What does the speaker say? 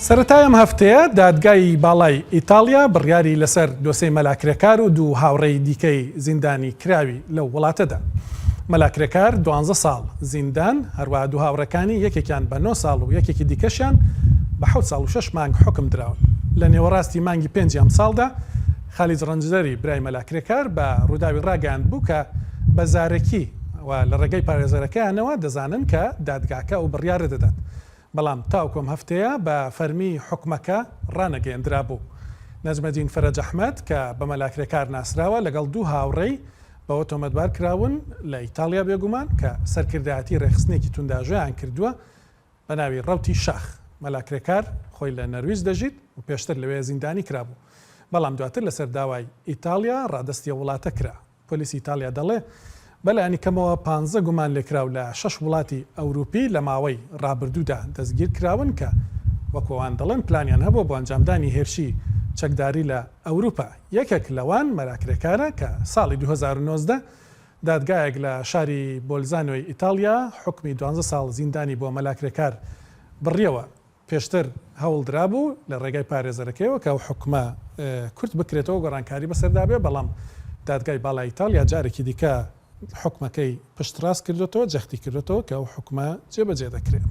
سەرەتای ئەم هەفتەیە دادگای باڵای ئیتاڵیا بڕیاری لەسەر دۆسێی مەلا کرێکار و دوو هاوڕێی دیکەی زیندانی کراوی لەو وڵاتە دا. مەلا کرێکار دوانزە ساڵ زیندان، هەروەها دوو هاوڕێکانی یەکێکیان بە نۆ ساڵ و یەکێکی دیکەشیان بە حەوت ساڵ و شەش مانگ حوکم دراون. لە نێوەڕاستی مانگی پێنجی ئەمساڵدا خالید ڕەنجدەری برای مەلا کرێکار بە ڕووداوی ڕاگەیاندبوو کە بە زارەکی و لە ڕێگەی پارێزەرەکەیانەوە دەزانن کە دادگاکە ئەو بڕیارە دەدات. بەڵام تاوەکو ئەم هەفتەیە بە فەرمی حوکمەکە ڕانەگەیەندرابوو. نەجمەدین فەرەج ئەحمەد کە بە مەلا کرێکار ناسراوە لەگەڵ دوو هاوڕێی بەوە تۆمەتبار کراون لە ئیتاڵیا بێگومان کە سەرکردایەتی ڕێکخستنێکی توندئاژۆیان کردووە بە ناوی ڕەوتی شاخ. مەلا کرێکار خۆی لە نەرویج دەژیت و پێشتر لەوێ زیندانی کرابوو، بەڵام دواتر لەسەر داوای ئیتاڵیا ڕادەستی ئەو وڵاتە کرا. پۆلیسی ئیتاڵیا دەڵێ، بەلایەنی کەمەوە پانزە گومانلێکراو لە شەش وڵاتی ئەوروپی لە ماوەی رابردوودا دەستگیرکراون کە وەک ئەوان دەڵێن پلانیان هەبووە بۆ ئەنجامدانی هێرشی چەکداری لە ئەوروپا. یەکێک لەوان مەلا کرێکارە کە ساڵی 2019 دادگایەک لە شاری بۆلزانۆی ئیتاڵیا حوکمی دوانزە ساڵ زیندانی بۆ مەلا کرێکار بڕیەوە. پێشتر هەوڵ درابوو لە ڕێگای پارێزەرەکەیەوە کە ئەو حوکمە کورت بکرێتەوە و گۆڕانکاری بەسەردا بێ، بەڵام دادگای باڵای ئیتاڵیا جارێکی دیکە حوکمەکەی پشتڕاست کردۆتەوە، جەختی کردۆتەوە کە ئەو حوکمە جێبەجێ دەکرێ.